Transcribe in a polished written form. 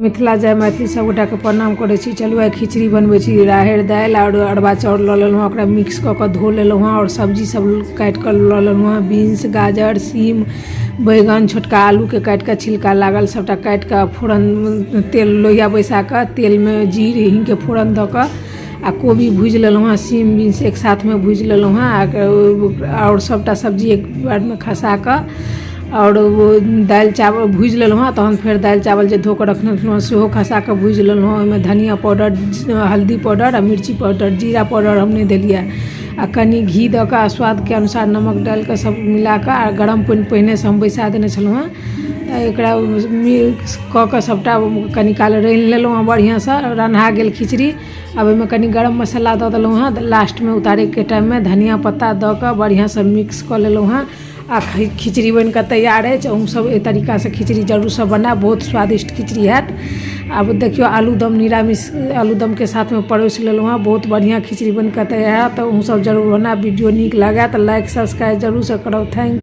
मिथिला जय मैथिली सब गोटाके प्रणाम करै छी। चलू आइ खिचड़ी बनबै छी। राहरि दालि आओर अरबा चाउर लऽ लेलहुँ हँ, ओकरा मिक्स कऽ कऽ धो लेलहुँ हँ आओर सब्जी सब काटि कऽ लऽ लेलहुँ हँ, बीन्स, गाजर, सीम, बैगन, छोटका आलूके काटि कऽ छिलका लागल सबटा काटि कऽ फोरन तेल लोहिया बैसा कऽ तेलमे जीर हीङ्गके फोरन दऽ कऽ आ कोबी भूजि लेलहुँ हँ, सीम बीन्स एक साथमे भूजि लेलहुँ हँ आओर सबटा सब्जी एक बारमे खसा कऽ आओर ओ दालि चावल भूजि लेलहुँ हँ। तहन फेर दालि चावल जे धो कऽ रखने छलहुँ हँ, सेहो खसा कऽ भूजि लेलहुँ हँ। ओहिमे धनिया पाउडर, हल्दी पाउडर आ मिर्ची पाउडर, जीरा पाउडर हम नहि देलियै आ कनि घी दऽ कऽ आ स्वादके अनुसार नमक डालि कऽ सब मिला कऽ आ गरम पानि पहिनेसँ हम बैसा देने छलहुँ हँ, तऽ एकरा मिक्स कऽ कऽ सभटा कनि काल रान्हि लेलहुँ हँ। बढ़िआँसँ रन्हा गेल खिचड़ी। आब ओहिमे कनि गरम मसाला दऽ देलहुँ हँ लास्टमे, उतारैके टाइममे धनिया पत्ता दऽ कऽ बढ़िआँसँ मिक्स कऽ लेलहुँ हँ आ खिचड़ी बनि कऽ तैयार अछि। अहूँसभ एहि तरीकासँ खिचड़ी जरूरसँ बनायब, बहुत स्वादिष्ट खिचड़ी हैत। आब देखियौ, आलूदम, निरामिष आलूदमके साथमे परोसि लेलहुँ हँ। बहुत बढ़िआँ खिचड़ी बनि कऽ तैयार हैत, तऽ अहूँसभ जरूर बनायब। वीडियो नीक लागय तऽ लाइक, सब्सक्राइब जरूरसँ करब। Thank.